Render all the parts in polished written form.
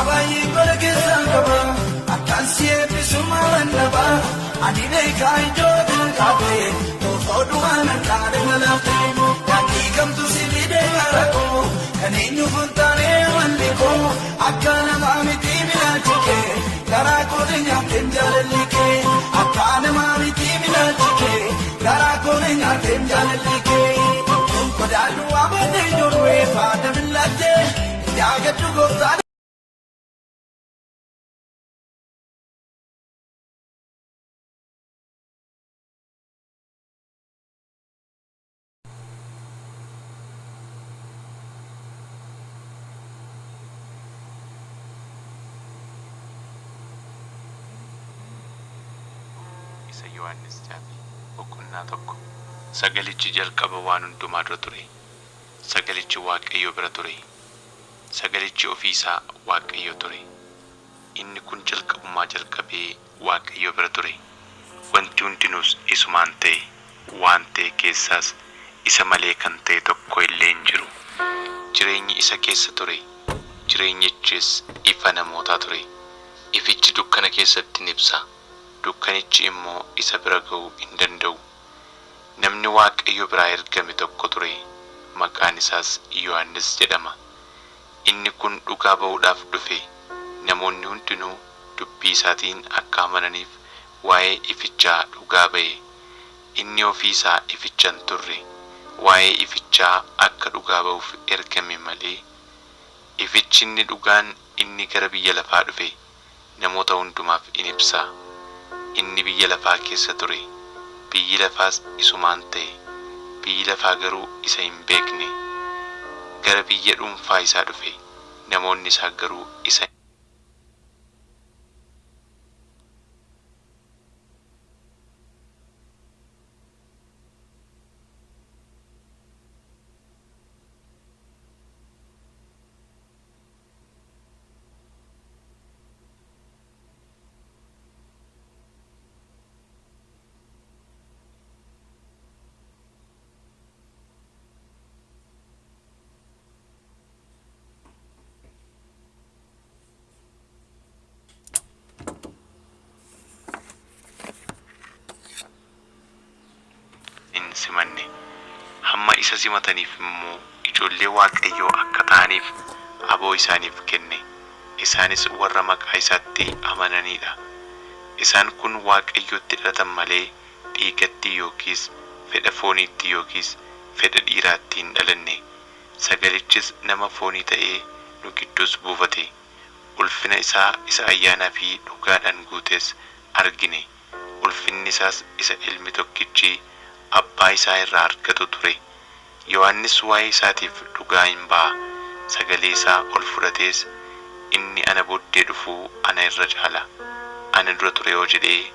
baay'ee gola keessaan qaba akkaan si eebbisu maalan dhaba ani beekaa ijoo kan kaafee toofoo du'aan harkaa dhangalaafte daandii kamtu si fidee karaa kan eenyu funtaanee malli koo akka namaa miti milaalchi kee karaa koone nyaateen jaalalli kee akka namaa miti milaalchi kee karaa koone nyaateen jaalalli kee kodaadhu amanee ijoollee faana milattee yaagadhu gooftaa. Isa Yohaannis caafe boqonnaa 1. Sagalichi jalqaba waan hundumaa dura ture. Sagalichi Waaqayyo bira ture. Sagalichi ofii isaa Waaqayyo ture. Inni kun jalqabumaa jalqabee Waaqayyo bira ture. Wanti hundinuus isumaan ta'e, waan ta'e keessaas isa malee kan ta'e tokko illee hin jiru. Jireenyi isa keessa ture, jireenyichis ifa namootaa ture. Ifichi dukkana keessatti in ibsa, dukkanichi immoo isa bira ga'uu hin danda'u. Namni Waaqayyo biraa ergame tokko ture, maqaan isaas Yohannis jedhama. Inni kun dhugaa ba'uudhaaf dhufe, namoonni hundinuu dubbii isaatiin akka amananiif waa'ee ifichaa dhugaa ba'e. Inni ofii isaa ificha hin turre, waa'ee ifichaa akka dhugaa ba'uuf ergame malee. Ifichi inni dhugaan inni gara biyya lafaa dhufe, namoota hundumaaf in ibsa. Inni biyya lafaa keessa ture, biyyi lafaas isumaan ta'e, biyyi lafaa garuu isa hin beekne. Gara biyya dhuunfaa isaa dhufe, namoonni isaa garuu isa. hin simanne. Hamma isa simataniif immoo ijoollee Waaqayyoo akka ta'aniif aboo isaaniif kenne. Isaanis warra maqaa isaatti amananii dha. Isaan kun Waaqayyotti dhalatan malee dhiigatti yookiis fedha fooniitti yookiis fedha dhiiraatti hin dhalanne. Sagalichis nama foonii ta'ee nu gidduus buufate. Ulfina isaa isa ayyaanaa fi dhugaadhaan guutes argine. Ulfinni isaas isa ilmi tokkichi abbaa isaa irraa argatu ture. Yohaannis waa'ee isaatiif dhugaa in ba'a, sagalee isaa ol fudhatees, Inni ana booddee dhufu ana irra caala, ana dura ture'o jedhee,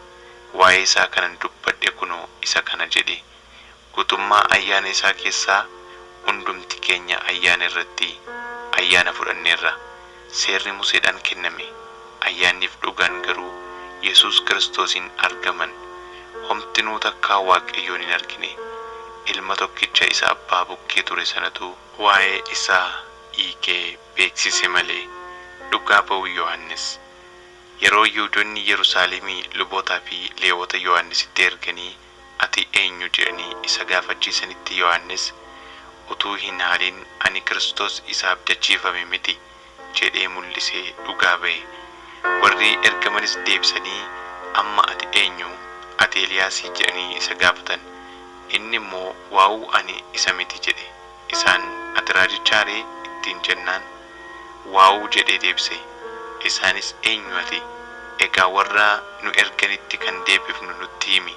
waa'ee isaa kanan dubbadhe kunoo isa kana jedhe. Guutummaa ayyaana isaa keessaa hundumti keenya ayyaana irratti ayyaana fudhanneerra. Seerri Museedhaan kenname, ayyaanniif dhugaan garuu Yesuus Kiristoosiin argaman. Homtinuu takkaa Waaqayyoon hin argine. Ilma tokkicha isa Abbaa bukkee ture sanatu. waa'ee isaa hiikee beeksise malee. Dhugaa Ba'uu Yohannis. Yeroo Yihuudonni Yerusaalemii lubootaa fi Leewwota Yohannisitti erganii Ati eenyu? jedhanii isa gaafachiisanitti Yohannis utuu hin haalin Ani Kiristoos isa abdachiifame miti jedhee mul'isee dhugaa ba'e. Warri ergamanis deebisanii Amma ati eenyu? Ati Eliyaasii? jedhanii isa gaafatan. Inni immoo Waawuu ani isa miti jedhe. Isaan Ati raajichaa ree? ittiin jennaan, Waawuu jedhee deebise. Isaanis Eenyu ati? Egaa warra nu erganitti kan deebifnu nutti himi,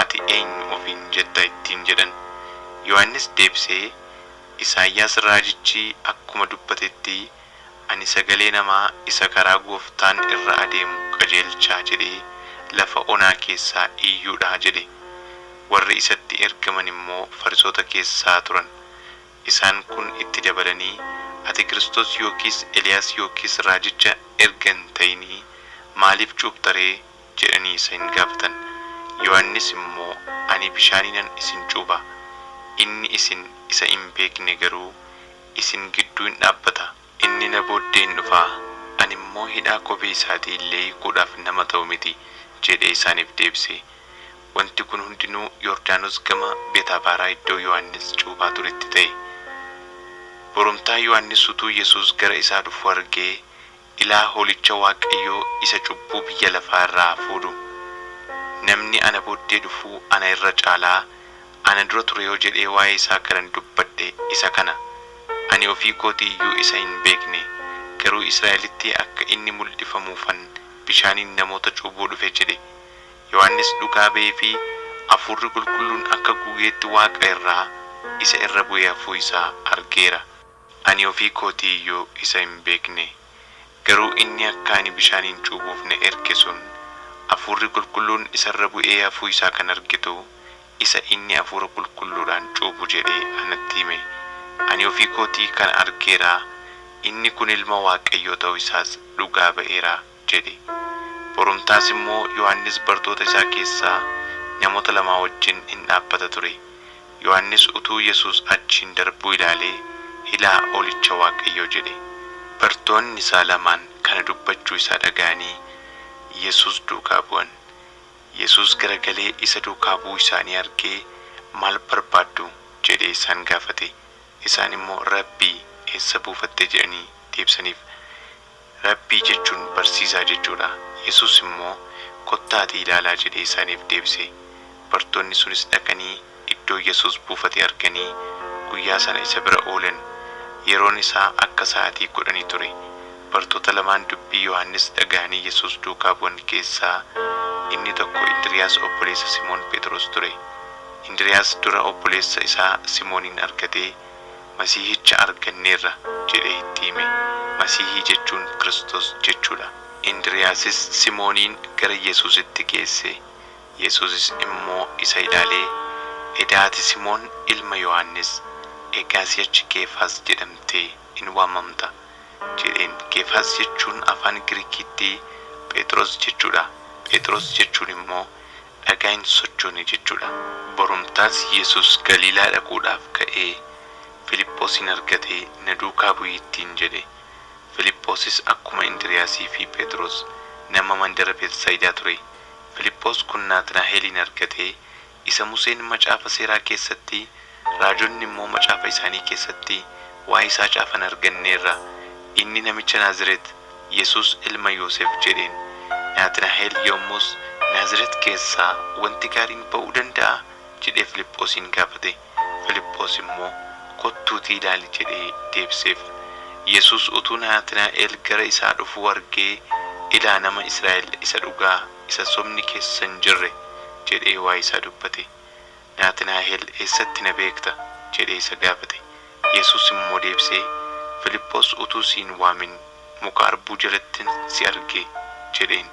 ati eenyu ofiin jetta? ittiin jedhan. Yohannis deebisee, Isaayyaas raajichi akkuma dubbatetti, Ani sagalee namaa isa karaa Gooftaan irra adeemu qajeelchaa jedhee lafa onaa keessaa iyyuu dha jedhe. Warri isatti ergaman immoo Farisoota keessaa turan. Isaan kun itti dabalanii, Ati Kiristoos yookiis Eliyaas yookiis raajicha erga hin ta'inii, maaliif cuuphta ree? jedhanii isa in gaafatan. Yohannis immoo, Ani bishaaniinan isin cuupha, inni isin isa hin beekne garuu isin gidduu in dhaabbata, inni na booddee in dhufa, ani immoo. hidhaa kophee isaatii illee hiikuudhaaf nama ta'u miti jedhee isaaniif deebise. Wanti kun hundinuu Yordaanos gama Beetaabaaraa iddoo Yohannis cuuphaa turetti ta'e. Boromtaa Yohannis utuu Yesuus gara isaa dhufu argee, Ilaa Hoolicha Waaqayyoo isa cubbuu biyya lafaa irraa fuudhu! Namni ana booddee dhufu ana irra caalaa ana dura ture yoo jedhee waa'ee isaa kanan dubbadhe isa kana. Ani ofii kootii iyyuu isa hin beekne, garuu Israa'elitti akka inni mul'ifamuufan bishaaniin namoota cuuphuu dhufe jedhe. Yohannis dhugaa ba'eefii, Hafuurri Qulqulluun akka gugeetti waaqa irraa isa irra bu'ee hafuu isaa argeera. Ani ofii kootii iyyuu isa hin beekne, garuu inni akka ani bishaaniin cuuphuuf na erge sun, Hafuurri Qulqulluun isa irra bu'ee hafuu isaa kan argitu, isa inni Hafuura Qulqulluudhaan cuuphu jedhee anatti hime. Ani ofii kootii kana argeera, inni kun ilma Waaqayyoo ta'uu isaas dhugaa ba'eera jedhe. Borumtaas immoo Yohannis bartoota isaa keessaa namoota lamaa wajjin in dhaabbata ture. Yohannis utuu Yesuus achiin darbuu ilaalee, Ilaa Hoolicha Waaqayyoo jedhe. Bartoonni isaa lamaan kana dubbachuu isaa dhaga'anii Yesuus duukaa bu'an. Yesuus garagalee isa duukaa bu'uu isaanii argee, Maal barbaaddu? jedhee isaan gaafate. Isaan immoo, Rabbii, eessa buufatte? jedhanii deebisaniif. Rabbii jechuun barsiisaa jechuu dha. Yesuus immoo, Kottaatii ilaalaa jedhee isaaniif deebise. Bartoonni sunis dhaqanii iddoo Yesuus buufate arganii guyyaa sana isa bira oolan. Yeroon isaa akka sa'aatii kudhanii ture. Bartoota lamaan dubbii Yohannis dhaga'anii Yesuus duukaa bu'an keessaa inni tokko Indiriiyaas obboleessa Simoon Phexros ture. Indiriiyaas dura obboleessa isaa Simooniin argatee, Masiihicha arganneerra jedhee itti hime. Masiihii jechuun Kristos jechuu dha. Indiriyaasis Simooniin gara Yesuusitti geesse. Yesuusis immoo isa ilaalee, Edaa ati Simoon ilma Yohannis, egaa si'achi Keefaas jedhamtee in waamamta jedheen. Keefaas jechuun afaan Giriikiitti Phexros jechuu dha, Phexros jechuun immoo dhagaa hin sochoone jechuu dha. Borumtaas Yesuus Galiilaa dhaquudhaaf ka'ee, Filiphoosin argatee, Na duukaa bu'i ittiin jedhe. Filiphoosis akkuma Indiriyaasii fi Phexros nama mandara Beetsayidaa ture. Filiphoos kun Naatnaa'elin argatee, Isa Museen macaafa seeraa keessatti, raajonni immoo macaafa isaanii keessatti waa'ee isaa caafan arganneerra, inni namicha Naazireet, Yesuus ilma Yoseef jedheen. Naatnaa'el yommus, Naazireet keessaa wanti gaariin ba'uu danda'aa? jedhee Filiphoosiin gaafate. Filiphoos immoo, Kottuutii ilaali jedhee deebiseef. Yesuus utuu Naatnaa'el gara isaa dhufuu argee, Ilaa nama Israa'el isa dhugaa, isa sobni keessa hin jirre! jedhee waa'ee isaa dubbate. Naatnaa'el, Eessatti na beekta? jedhee isa gaafate. Yesuus immoo deebisee, Filiphoos utuu si hin waamin muka harbuu jalattin si arge jedheen.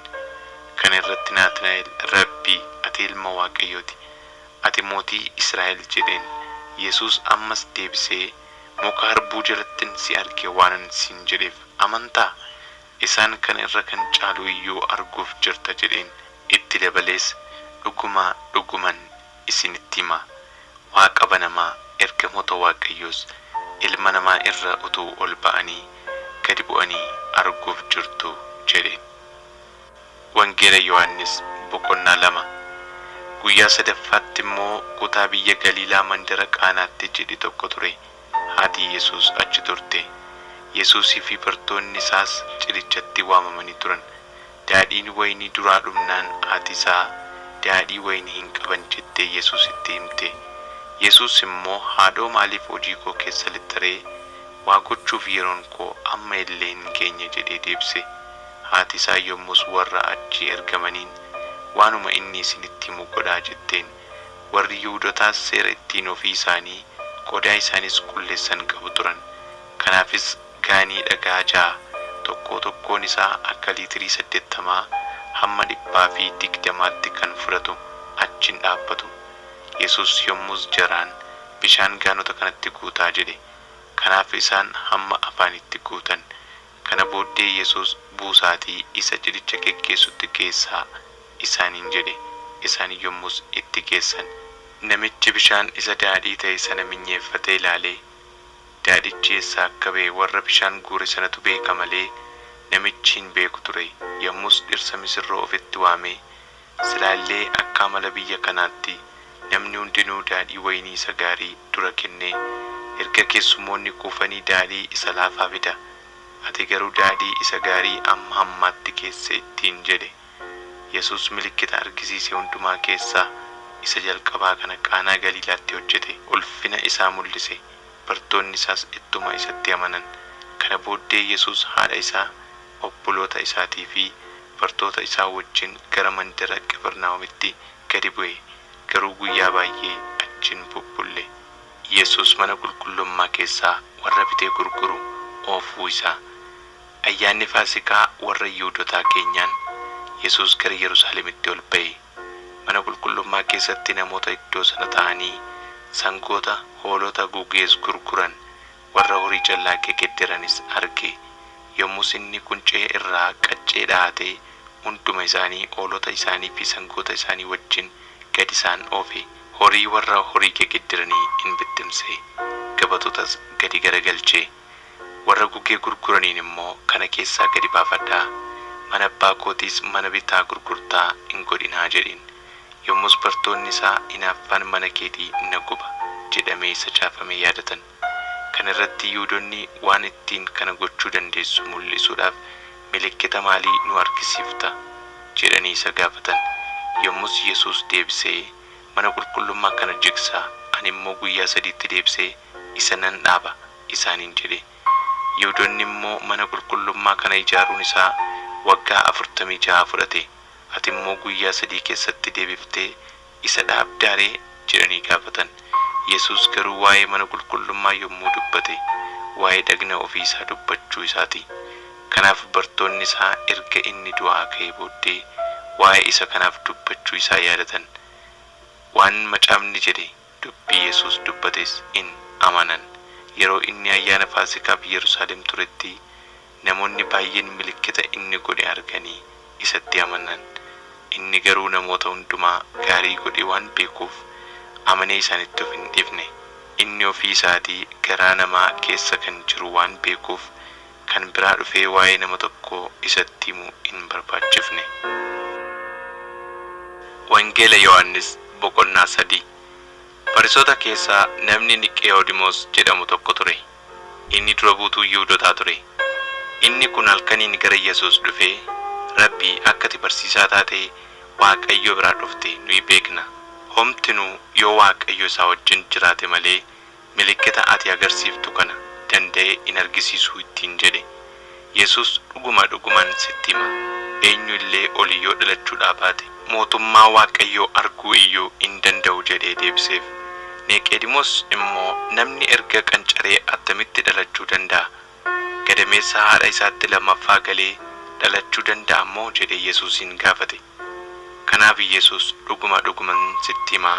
Kana irratti Naatnaa'el, Rabbii, ati ilma Waaqayyoo ti! Ati mootii Israa'el jedheen. Yesuus ammas deebisee, Muka harbuu jalattin si arge waanan siin jedheef amantaa? Isaan kana irra kan caalu iyyuu arguuf jirta jedheen. Itti dabalees, Dhuguma dhuguman isinitti hima, waaqa banamaa, ergamoota Waaqayyoos ilma namaa irra utuu ol ba'anii gad bu'anii arguuf jirtu jedheen. Wangeela Yohannis boqonnaa 2 Guyyaa sadaffaatti immoo kutaa biyya Galiilaa mandara Qaanaatti cidhi tokko ture, haati Yesuus achi turte. Yesuusii fi bartoonni isaas cidhichatti waamamanii turan. Daadhiin wayinii duraa dhumnaan haati isaa, Daadhii wayinii hin qaban jettee Yesuusitti himte. Yesuus immoo, Haadhoo maaliif hojii koo keessa lixxa ree? Waa gochuuf yeroon koo amma illee hin geenye jedhee deebise. Haati isaa yommus warra achii ergamaniin, Waanuma inni isinitti himu godhaa jetteen. Warri Yihuudotaas seera ittiin ofii isaanii, qodaa isaaniis qulleessan qabu turan. Kanaafis gaanii dhagaa ja'a, tokkoo tokkoon isaa akka liitirii saddeettamaa hamma 120tti kan fudhatu achi in dhaabbatu. Yesuus yommus jaraan, Bishaan gaanota kanatti guutaa jedhe. Kanaaf isaan hamma afaaniitti guutan. Kana booddee Yesuus, Buusaatii isa cidhicha geggeessutti geessaa! isaaniin jedhe. Isaan yommus itti geessan. Namichi bishaan isa daadhii ta'e sana minyeeffatee ilaalee, daadhichi eessaa akka ba'e warra bishaan guure sanatu beeka malee, Namichi hin beeku ture. Yommus dhirsa misirroo ofitti waamee, Silaa illee akka amala biyya kanaatti namni hundinuu daadhii wayinii isa gaarii dura kennee, erga keessummoonni quufanii daadhii isa laafaa fida, ati garuu daadhii isa gaarii hamma ammaatti keesse ittiin jedhe. Yesus milikkita argisiise hundumaa keessaa isa jalqabaa kana Qaanaa Galiilaatti hojjete, ulfina isaa mul'ise, bartoonni isaas ittuma isatti amanan. Kana booddee Yesus haadha isaa, obboloota isaatii fi bartoota isaa wajjin gara mandara Qifirnaahomitti gadi bu'e, garuu guyyaa baay'ee achi hin bubbulle. Yesus Mana Qulqullummaa Keessaa Warra Bitee Gurguru Oofuu Isaa. Ayyaanni Faasiikaa warra Yihuudotaa geenyaan Yesus gara Yerusaalemitti ol ba'e. Mana qulqullummaa keessatti namoota iddoo sana taa'anii sangoota, hoolota, gugees gurguran, warra horii callaa gegeddaranis arge. Yommus inni quncee irraa qaccee dha'atee hunduma isaanii, hoolota isaanii fi sangoota isaanii wajjin gad isaan oofe. Horii warra horii gegeddaranii in bittimse, gabatootas gadi garagalche. Warra gugee gurguraniin immoo, Kana keessaa gadi baafadhaa! Mana abbaa kootiis mana bitaa gurgurtaa hin godhinaa jedhin. Yommus bartoonni isaa, Hinaaffaan mana keetii na guba jedhamee isa caafame yaadatan. Kana irratti Yihuudonni, Waan ittiin kana gochuu dandeessu mul'isuudhaaf milikkita maalii nu argisiifta? jedhanii isa gaafatan. Yommus Yesus deebisee, Mana qulqullummaa kana jigsaa, ani immoo guyyaa sadiitti deebisee isa nan dhaaba isaaniin jedhe. Yihuudonni immoo, Mana qulqullummaa kana ijaaruun isaa waggaa 46 fudhate, ati immoo guyyaa sadii keessatti deebiftee isa dhaabdaa ree? jedhanii gaafatan. Yesus garuu waa'ee mana qulqullummaa yommuu dubbate, waa'ee dhagna ofii isaa dubbachuu isaa ti. Kanaaf bartoonni isaa erga inni du'aa ka'ee booddee waa'ee isa kanaaf dubbachuu isaa yaadatan, waan macaafni jedhe, dubbii Yesus dubbates in amanan. Yeroo inni ayyaana Faasiikaaf Yerusaalem turetti, namoonni baay'een milikkita inni godhe arganii isatti amanan. Inni garuu namoota hundumaa gaarii godhee waan beekuuf, amanee isaanitti of hin dhiifne. Inni ofii isaatii garaa namaa keessa kan jiru waan beekuuf, kan biraa dhufee waa'ee nama tokkoo isatti himuu hin barbaachifne. Wangeela Yohannis Boqonnaa 3 Fariisota keessaa namni Niqeodimoos jedhamu tokko ture. Inni dura buutuu Yihuudotaa ture. Inni kun halkaniin gara Yesuus dhufee, Rabbii, akka ati barsiisaa taatee Waaqayyo biraa dhufte nuyi beekna. Homtinuu yoo Waaqayyo isaa wajjin jiraate malee milikkita ati agarsiiftu kana danda'ee hin argisiisu ittiin jedhe. Yesuus, Dhuguma dhuguman sitti hima, eenyu illee olii yoo dhalachuudhaa baate, mootummaa Waaqayyoo arguu iyyuu hin danda'u jedhee deebiseef. Neqeedimoos immoo, Namni erga qancaree attamitti dhalachuu danda'a? Gadameessa haadha isaatti lammaffaa galee dhalachuu danda'a moo? jedhee Yesuusin gaafate. Kanaaf Yesuus, Dhuguma dhuguman sitti hima,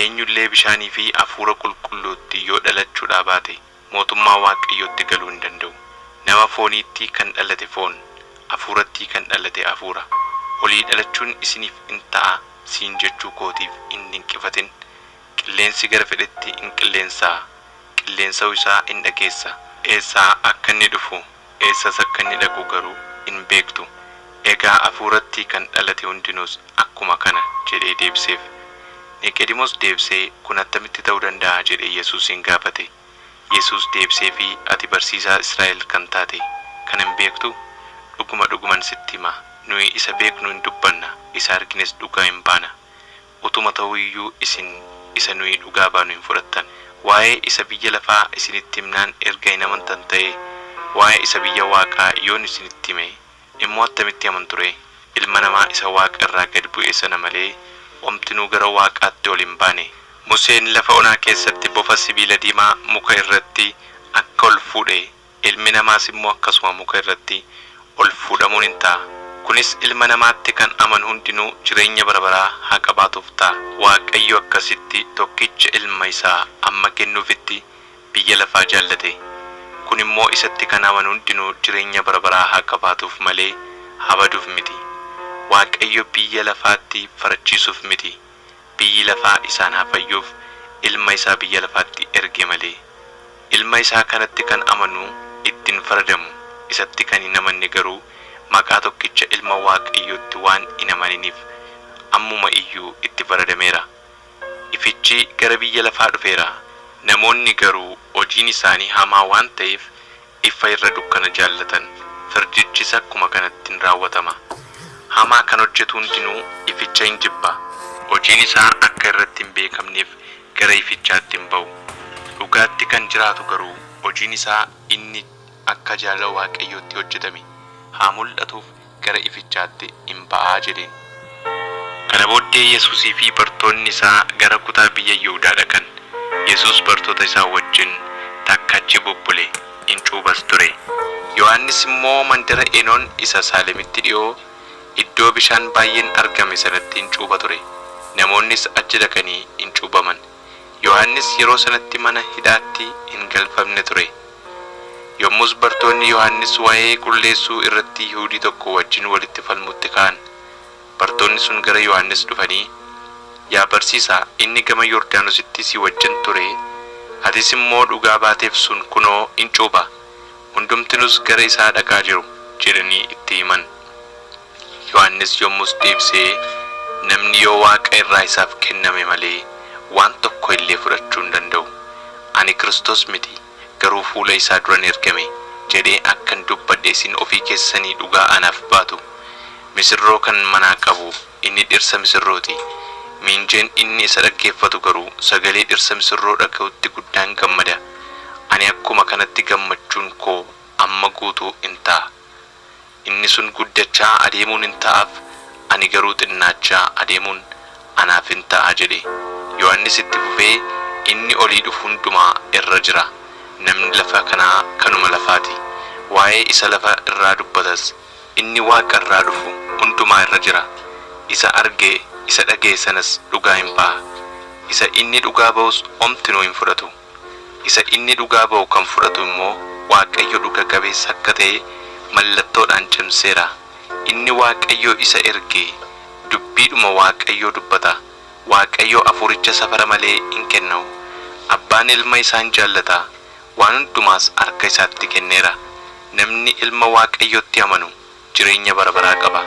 eenyu illee bishaanii fi Hafuura Qulqulluutti yoo dhalachuudhaa baate, mootummaa Waaqayyootti galuu hin danda'u. Nama fooniittii kan dhalate foon, hafuurattii kan dhalate hafuura. Olii dhalachuun isiniif in ta'a siin jechuu kootiif hin dinqifatin. Qilleensi gara fedhetti in qilleensa'a, qilleensa'uu isaa in dhageessa. Eessaa akka inni dhufu, eessas akka inni dhaqu garuu hin beektu. Egaa hafuurattii kan dhalate hundinuus akkuma kana jedhee deebiseef. Niqeedimoos deebisee, Kun attamitti ta'uu danda'a? jedhee Yesuusin gaafate. Yesuus deebiseefii, Ati barsiisaa Israa'el kan taate, kana hin beektuu? Dhuguma dhuguman sitti hima, nuyi isa beeknu in dubbanna, isa argines dhugaa in baana. Utuma ta'uu iyyuu isin isa nuyi dhugaa baanu hin fudhattan. Waa'ee isa biyya lafaa isinitti himnaan erga hin amantan ta'ee, waa'ee isa biyya waaqaa yoon isinitti hime immoo attamitti amantu ree? Ilma namaa isa waaqa irraa gad bu'e sana malee, homtinuu gara waaqaatti ol hin baane. Museen lafa onaa keessatti bofa sibiila diimaa muka irratti akka ol fuudhe, ilmi namaas immoo akkasuma muka irratti ol fuudhamuun in ta'a. Kunis ilma namaatti kan amanu hundinuu jireenya bara baraa haa qabaatuuf ta'a. Waaqayyo akkasitti tokkicha ilma isaa hamma kennuufitti biyya lafaa jaallate. Kun immoo isatti kan amanu hundinuu jireenya bara baraa haa qabaatuuf malee, haa baduuf miti. Waaqayyo biyya lafaatti farachiisuuf miti, biyyi lafaa isaan haa fayyuuf ilma isaa biyya lafaatti erge malee. Ilma isaa kanatti kan amanu itti hin faradamu. Isatti kan hin amanne garuu maqaa tokkicha ilma Waaqayyootti waan hin amaniniif ammuma iyyuu itti faradameera. Ifichi gara biyya lafaa dhufeera. Namoonni garuu hojiin isaanii hamaa waan ta'eef ifa irra dukkana jaallatan. Firdichis akkuma kanatti in raawwatama. Hamaa kan hojjetu hundinuu ificha in jibba. Hojiin isaa akka irratti hin beekamneef gara ifichaatti hin ba'u. Dhugaatti kan jiraatu garuu hojiin isaa inni akka jaalala Waaqayyootti hojjetame haa mul'atuuf gara ifichaatti in ba'a jedheen. Kana booddee Yesuusii fi bartoonni isaa gara kutaa biyya Yihudaa dhaqan. Yesuus bartoota isaa wajjin takka achi bubbule, in cuuphas ture. Yohannis immoo mandara Enoon isa Saalemitti dhi'oo iddoo bishaan baay'een argame sanatti in cuupha ture, namoonnis achi dhaqanii in cuuphaman. Yohannis yeroo sanatti mana hidhaatti hin galfamne ture. Yommus bartoonni Yohannis waa'ee qulleessuu irratti Yihudii tokko wajjin walitti falmuutti ka'an. Bartoonni sun gara Yohannis dhufanii, Yaa barsiisaa, inni gama Yordaanositti si wajjin ture, atis immoo dhugaa baateef sun kunoo in cuupha, hundumtinuus gara isaa dhaqaa jiru jedhanii itti himan. Yohannis yommus deebisee, Namni yoo waaqa irraa isaaf kenname malee waan tokko illee fudhachuu hin danda'u. Ani Kristos miti, garuu fuula isaa duran ergame jedhee akkan dubbadhe isin ofii keessanii dhugaa anaaf baatu. Misirroo kan manaa qabu inni dhirsa misirroo ti. Miinjeen inni isa dhaggeeffatu garuu sagalee dhirsa misirroo dhaga'utti guddaa in gammada. Ani akkuma kanatti gammachuun koo amma guutuu in ta'a. Inni sun guddachaa adeemuun in ta'aaf, ani garuu xinnaachaa adeemuun anaaf in ta'a jedhe. Yohannis itti fufee, Inni olii dhufu hundumaa irra jira. Namni lafa kanaa kanuma lafaa ti. Waa'ee isa lafa irraa dubbatas. Inni waaqa irraa dhufu hundumaa irra jira. Isa arge, isa dhaga'e sanas dhugaa in ba'a. Isa inni dhugaa ba'us homtinuu hin fudhatu. Isa inni dhugaa ba'u kan fudhatu immoo Waaqayyo dhuga-qabeessa akka ta'e mallattoodhaan cimseera. Inni Waaqayyo isa erge dubbiidhuma Waaqayyoo dubbata. Waaqayyo hafuuricha safara malee hin kennau. Abbaan ilma isaa in jaallata, waan hundumaas harka isaatti kenneera. Namni ilma Waaqayyootti amanu jireenya bara baraa qaba.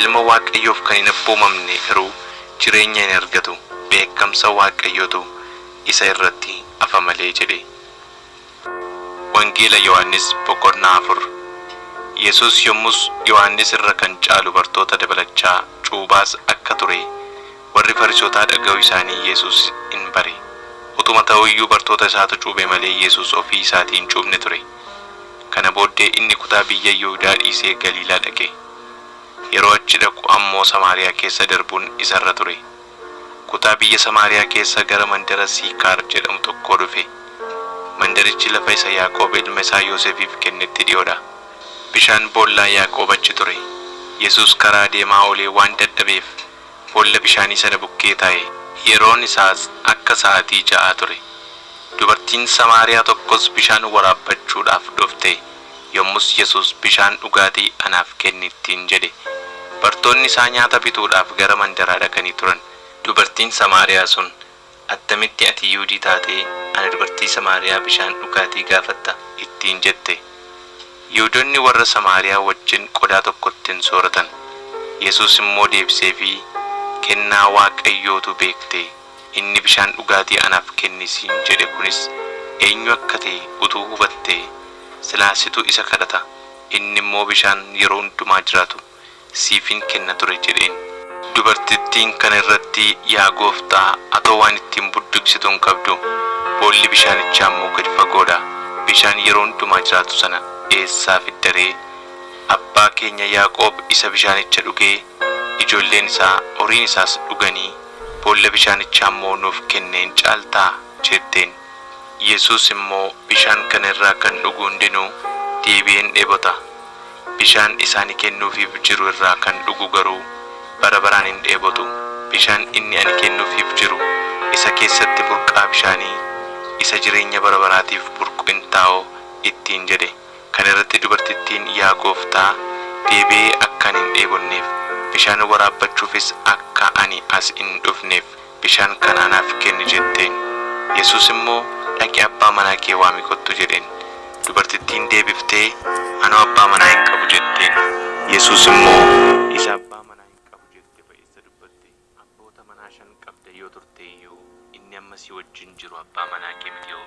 Ilma Waaqayyoof kan hin abboomamne garuu jireenya hin argatu, dheekkamsa Waaqayyootu isa irratti hafa malee jedhe. Wangeela Yohannis boqonnaa 4 Yesuus yommus Yohannis irra kan caalu bartoota dabalachaa, cuuphaas akka ture warri Fariisotaa dhaga'uu isaanii Yesuus in bare. Utuma ta'uu iyyuu bartoota isaatu cuuphe malee Yesuus ofii isaatii hin cuuphne ture. Kana booddee inni kutaa biyya Yihudaa dhiisee Galiilaa dhaqe. Yeroo achi dhaqu ammoo Samaariyaa keessa darbuun isa irra ture. Kutaa biyya Samaariyaa keessa gara mandara Siikaar jedhamu tokkoo dhufe. Mandarichi lafa isa Yaaqoob ilma isaa Yoosefiif kennetti dhi'oo dha. Bishaan boollaa Yaaqoob achi ture. Yesuus karaa deemaa oolee waan dadhabeef boolla bishaanii sana bukkee taa'e. Yeroon isaas akka sa'aatii ja'aa ture. Dubartiin Samaariyaa tokkos bishaan waraabbachuudhaaf dhufte. Yommus Yesuus, Bishaan dhugaatii anaaf kenni ittiin jedhe. Bartoonni isaa nyaata bituudhaaf gara mandaraa dhaqanii turan. Dubartiin Samaariyaa sun, Attamitti ati Yihudii taatee, ana dubartii Samaariyaa bishaan dhugaatii gaafatta? ittiin jette. Yihudonni warra Samaariyaa wajjin qodaa tokkotti hin sooratan. Yesuus immoo deebiseefii, Kennaa Waaqayyoo utuu beektee, inni bishaan dhugaatii anaaf kenni siin jedhe kunis eenyu akka ta'e utuu hubattee, silaa situ isa kadhata, inni immoo bishaan yeroo hundumaa jiraatu siif in kenna ture jedheen. Dubartittiin kana irratti, Yaa gooftaa, atoo waan ittiin budduuqsitu hin qabdu, boolli bishaanichaa immoo gad fagoo dha, bishaan yeroo hundumaa jiraatu sana eessaa fidda ree? Abbaa keenya Yaaqoob isa bishaanicha dhugee, ijoolleen isaa, horiin isaas dhuganii, boolla bishaanichaa immoo nuuf kenne hin caaltaa? jetteen. Yesuus immoo, Bishaan kana irraa kan dhugu hundinuu deebi'ee in dheebota. Bishaan isa ani kennuufiif jiru irraa kan dhugu garuu bara baraan hin dheebotu, bishaan inni ani kennuufiif jiru isa keessatti burqaa bishaanii isa jireenya bara baraatiif burqu in ta'o ittiin jedhe. Kana irratti dubartittiin, Yaa gooftaa, deebi'ee akka ani hin dheebonneef, bishaan waraabbachuufis akka ani as hin dhufneef bishaan kana anaaf kenni jetteen. Yesuus immoo, Dhaqi abbaa manaa kee waami kottu jedheen. Dubartittiin deebiftee, Anoo abbaa manaa hin qabu jetteen. Yesuus immoo, Isa abbaa manaa hin qabu jette ba'eessa dubbatte. Abboota manaa 5 qabda yoo turte iyyuu, inni amma si wajjin jiru abbaa manaa kee miti'oo.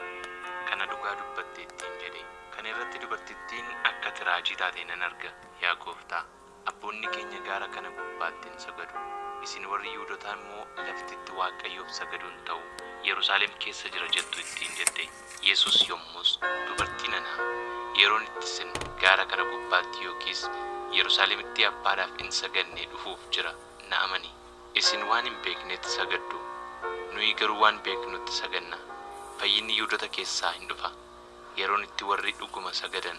Kana dhugaa dubbatte ittiin jedhe. Kana irratti dubartittiin, Akka ati raajii taate nan arga, yaa Gooftaa. Abboonni keenya gaara kana gubbaatti in sagadu, isin warri Yihudotaa immoo lafti itti Waaqayyoof sagaduun ta'u Yerusaalem keessa jira jettu ittiin jette. Yesus yommus, Dubartii nana, yeroon itti isin gaara kana gubbaatti yookiis Yerusaalemitti abbaadhaaf hin sagadne dhufuuf jira, na amani! Isin waan hin beeknetti sagaddu, nuyi garuu waan beeknutti sagadna, fayyinni Yihudota keessaa in dhufa. Yeroon itti warri dhuguma sagadan,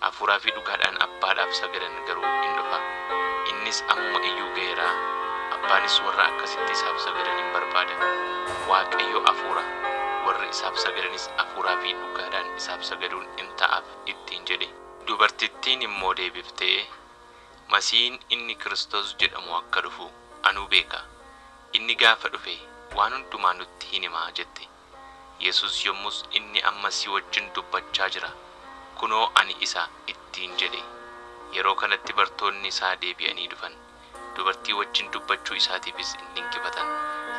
hafuuraa fi dhugaadhaan abbaadhaaf sagadan garuu in dhufa, innis ammuma iyyuu ga'eera, abbaanis warra akkasitti isaaf sagadan in barbaada. Waaqayyo hafuura, warri isaaf sagadanis hafuuraa fi dhugaadhaan isaaf sagaduun in ta'aaf ittiin jedhe. Dubartittiin immoo deebiftee, Masiihiin inni Kristos jedhamu akka dhufu anuu beeka, inni gaafa dhufe waan hundumaa nutti in hima jette. Yesus yommus, Inni amma si wajjin dubbachaa jira, kunoo ani isa ittiin jedhe. Yeroo kanatti bartoonni isaa deebi'anii dhufan, dubartii wajjin dubbachuu isaatiifis in dinqifatan,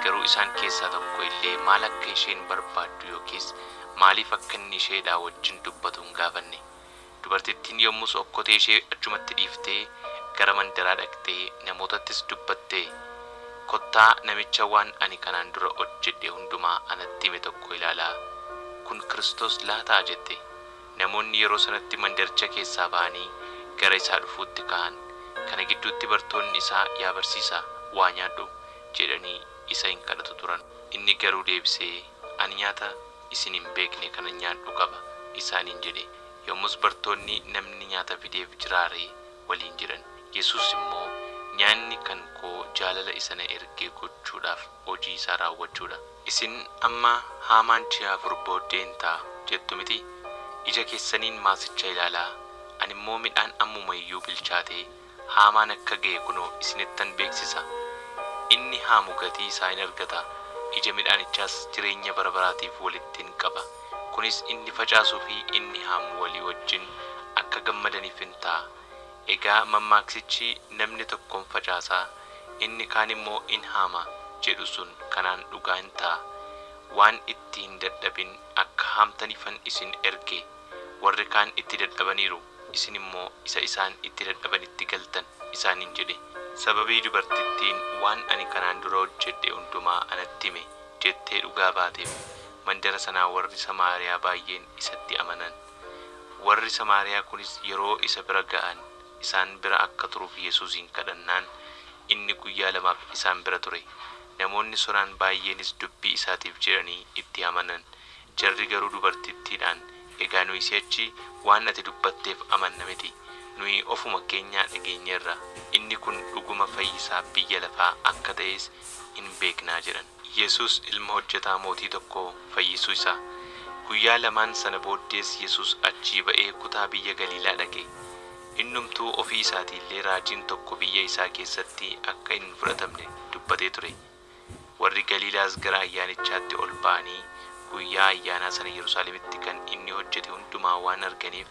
garuu isaan keessaa tokko illee maal akka isheen barbaaddu yookiis maaliif akka inni isheedhaa wajjin dubbatu hin gaafanne. Dubartittiin yommus okkotee ishee achumatti dhiiftee, gara mandaraa dhaqxee, namootattis dubbattee, Kottaa, namicha waan ani kanaan dura hojjedhe hundumaa anatti hime tokko ilaalaa! Kun Kristos laataa? jette. Namoonni yeroo sanatti mandaricha keessaa ba'anii gara isaa dhufuutti ka'an. Kana gidduutti bartoonni isaa, Yaa barsiisaa, waa nyaadhu! jedhanii isa in kadhatu turan. Inni garuu deebisee, Ani nyaata isin hin beekne kanan nyaadhu qaba isaaniin jedhe. Yommus bartoonni, Namni nyaata fideef jiraa ree? waliin jedhan. Yesus immoo, Nyaanni kan koo jaalala isa na ergee gochuudhaaf hojii isaa raawwachuu dha. Isin amma, Haamaan ji'a afur booddee in ta'a jettu mitii? Ija keessaniin maasicha ilaalaa, ani immoo midhaan ammuma iyyuu bilchaatee, haamaan akka ga'e kunoo isinittan beeksisa. Inni haamu gatii isaa in argata, ija midhaanichaas jireenya bara baraatiif walitti in qaba, kunis inni facaasuu fi inni haamu walii wajjin akka gammadaniif in ta'a. Egaa mammaaksichi, Namni tokko in facaasa, inni kaan immoo in haama jedhu sun kanaan dhugaa in ta'a. Waan itti hin dadhabin akka haamtaniifan isin erge, warri kaan itti dadhabaniiru, isin immoo isa isaan itti dadhabanitti galtan isaaniin jedhe. Sababii dubartittiin, Waan ani kanaan dura hojjedhe hundumaa anatti hime jettee dhugaa baateef, mandara sanaa warri Samaariyaa baay'een isatti amanan. Warri Samaariyaa kunis yeroo isa bira ga'an, isaan bira akka turuuf Yesusiin kadhannaan, inni guyyaa lamaaf isaan bira ture. Namoonni sonaan baay'eenis dubbii isaatiif jedhanii itti amanan. Jarri garuu dubartittiidhaan, Egaa nuyi si'achi waan ati dubbatteef amanna miti, nuyi ofuma keenyaa dhageenyeerra, inni kun dhuguma fayyisaa biyya lafaa akka ta'es in beeknaa jedhan. Yesus Ilma Hojjetaa Mootii Tokkoo Fayyisuu Isaa Guyyaa lamaan sana booddees Yesus achii ba'ee kutaa biyya Galiilaa dhaqe. Innumtuu ofii isaatii illee raajiin tokko biyya isaa keessatti akka hin fudhatamne dubbatee ture. Warri Galiilaas gara ayyaanichaatti ol ba'anii guyyaa ayyaanaa sana Yerusaalemitti kan inni hojjete hundumaa waan arganiif,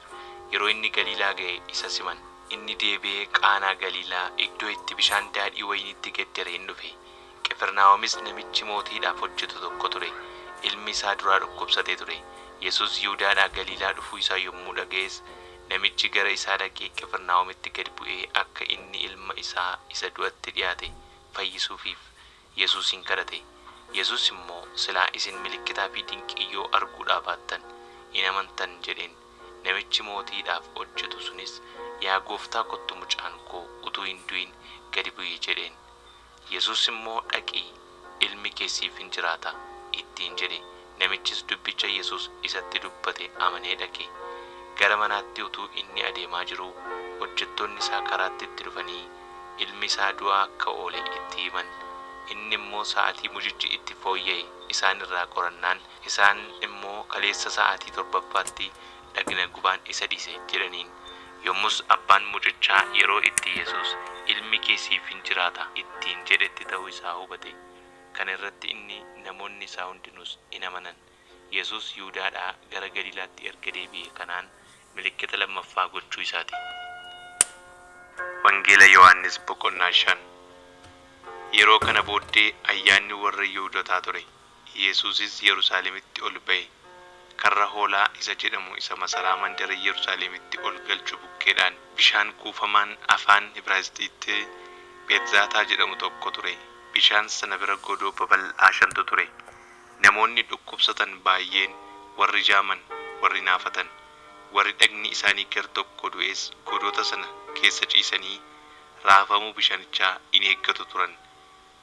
yeroo inni Galiilaa ga'e isa siman. Inni deebi'ee Qaanaa Galiilaa iddoo itti bishaan daadhii wayiniitti geddare in dhufe. Qifirnaahomis namichi mootiidhaaf hojjetu tokko ture, ilmi isaa duraa dhukkubsatee ture. Yesus Yihudaadhaa Galiilaa dhufuu isaa yommuu dhaga'es, namichi gara isaa dhaqee Qifirnaahomitti gad bu'ee akka inni ilma isaa isa du'atti dhi'aate fayyisuufiif Yesusin kadhate. Yesus immoo, Silaa isin milikkitaa fi dinqii yoo arguudhaa baattan hin amantan jedheen. Namichi mootiidhaaf hojjetu sunis, Yaa gooftaa kottu mucaan koo utuu hin du'in gadi bu'i jedheen. Yesus immoo, Dhaqi, ilmi kee siif in jiraata ittiin jedhe. Namichis dubbicha Yesus isatti dubbate amanee dhaqe. Gara manaatti utuu inni adeemaa jiruu, hojjettoonni isaa karaatti itti dhufanii, ilmi isaa du'aa akka oole itti himan. Inni immoo sa'aatii mucichi itti fooyya'e isaan irraa qorannaan, isaan immoo, Kaleessa sa'aatii torbaffaatti dhagna gubaan isa dhiise jedhaniin. Yommus abbaan mucichaa yeroo itti Yesus, Ilmi kee siif in jiraata ittiin jedhetti ta'uu isaa hubate. Kana irratti inni, namoonni isaa hundinuus in amanan. Yesuus Yihudaadhaa gara Galiilaatti erga deebi'ee kanaan milikkita lammaffaa gochuu isaati. Wangeela Yohannis boqonnaa 5. Yeroo kana booddee ayyaanni warra Yihuudotaa ture, Yesuusis Yerusaalemitti ol ba'e. Karra Hoolaa isa jedhamu isa masaraa mandara Yerusaalemitti ol galchu bukkeedhaan bishaan kuufamaan afaan Ibraayisxiitti Beetzaataa jedhamu tokko ture, bishaan sana bira godoo babal'aa shantu ture. Namoonni dhukkubsatan baay'een, warri jaaman, warri naafatan, warri dhagni isaanii gar tokko du'es godoota sana keessa ciisanii raafamuu bishaanichaa in eeggatu turan.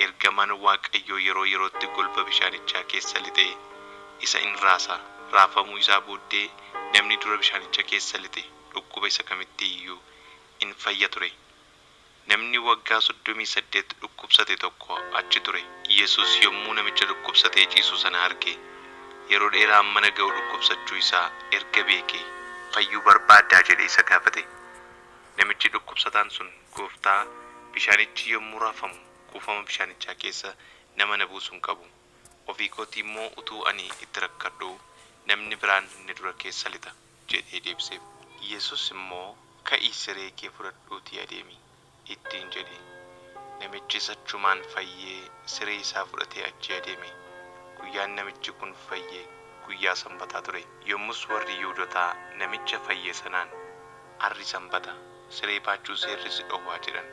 Ergamaan Waaqayyoo yeroo yerootti golba bishaanichaa keessa lixee isa in raasa, raafamuu isaa booddee namni dura bishaanicha keessa lixe dhukkuba isa kamittii iyyuu in fayya ture. Namni waggaa 38 dhukkubsate tokko achi ture. Yesus yommuu namicha dhukkubsatee ciisu sana arge, yeroo dheeraa hammana ga'u dhukkubsachuu isaa erga beekee, Fayyuu barbaaddaa? jedhee isa gaafate. Namichi dhukkubsataan sun, Gooftaa, bishaanichi yommuu raafamu kuufama bishaanichaa keessa nama na buusu hin qabu, ofii kootii immoo utuu ani itti rakkadhuu, namni biraan na dura keessa lixa jedhee deebiseef. Yesus immoo, Ka'ii siree kee fudhadhuutii adeemi! ittiin jedhe. Namichis achumaan fayyee siree isaa fudhatee achii adeeme. Guyyaan namichi kun fayye guyyaa Sanbataa ture. Yommus warri Yihudotaa namicha fayye sanaan, Har'i Sanbata, siree baachuu seerri si dhowwaa jedhan.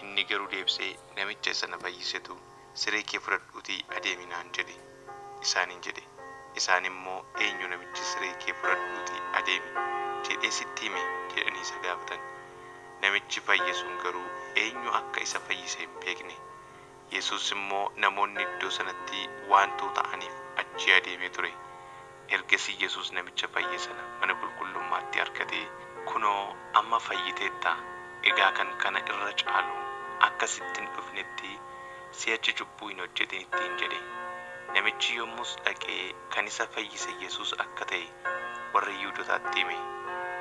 Inni garuu deebisee, Namicha isa na fayyisetu, Siree kee fudhadhuutii adeemi naan jedhe isaaniin jedhe. Isaan immoo, Eenyu namichi Siree kee fudhadhuutii adeemi jedhee sitti hime? jedhanii isa gaafatan. Namichi fayye sun garuu eenyu akka isa fayyise hin beekne. Yesus immoo namoonni iddoo sanatti waan tuuta'aniif achii adeemee ture. Ergasii Yesus namicha fayye sana mana qulqullummaatti argatee, Kunoo, amma fayyiteetta, egaa kan kana irra caalu akka sitti hin dhufnetti si'achi cubbuu hin hojjetin ittiin jedhe. Namichi yommus dhaqee kan isa fayyise Yesus akka ta'e warra Yihudotaatti hime.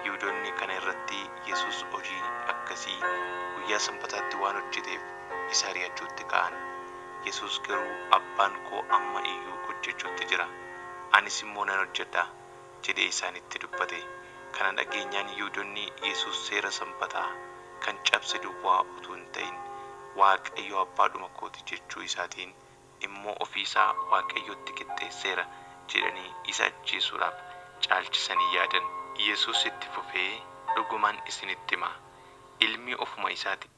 Yihudonni kana irratti Yesus hojii akkasii guyyaa Sanbataatti waan hojjeteef isa ari'achuutti ka'an. Yesus garuu, Abbaan koo amma iyyuu hojjechuutti jira, anis immoo nan hojjedha jedhee isaanitti dubbate. Kana dhageenyaan Yihudonni Yesus seera Sanbataa kan cabse duwwaa utuu hin ta'in, Waaqayyo abbaadhuma kooti jechuu isaatiin immoo ofii isaa Waaqayyotti qixxeesseera jedhanii isa ajjeesuudhaaf caalchisanii yaadan. Yesus itti fufee, Dhuguman isinitti hima, ilmi ofuma isaatii.